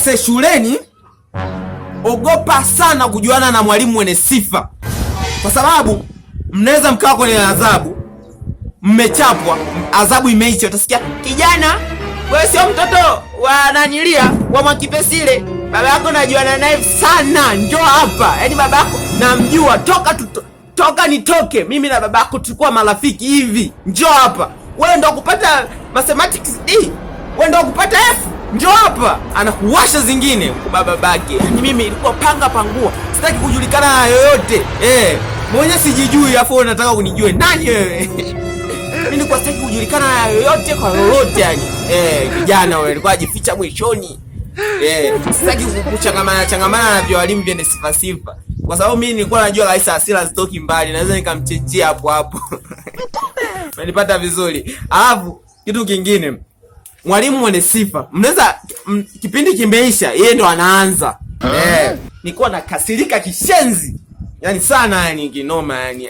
Aise, shuleni ogopa sana kujuana na mwalimu mwenye sifa, kwa sababu mnaweza mkawa kwenye adhabu, mmechapwa, adhabu imeisha, utasikia kijana, wewe sio mtoto wa nanilia wa Mwakipesile, baba yako najuana naye sana, njoo hapa. Yaani baba yako namjua toka tuto, toka nitoke mimi na baba yako tulikuwa marafiki hivi, njoo hapa. Wewe ndo kupata mathematics D, wewe ndo kupata F, njoo hapa. Anakuwasha zingine kwa babake. Yaani mimi ilikuwa panga pangua, sitaki kujulikana na yoyote mwenye sijijui, afu wewe unataka kunijue nani wewe? Mimi nilikuwa sitaki kujulikana na yoyote kwa lolote yani. Kijana wewe nilikuwa najificha mwishoni. Sitaki kuchangamana changamana na vyawalimu vyenye sifa sifa. Kwa sababu mimi nilikuwa najua kabisa hasira zitoki mbali, naweza nikamchinjia hapo hapo. Umenipata vizuri. Alafu kitu kingine, mwalimu mwenye sifa, mnaweza kipindi kimeisha, yeye ndo anaanza. Nilikuwa nakasirika kishenzi. Yaani sana yani kinoma yani.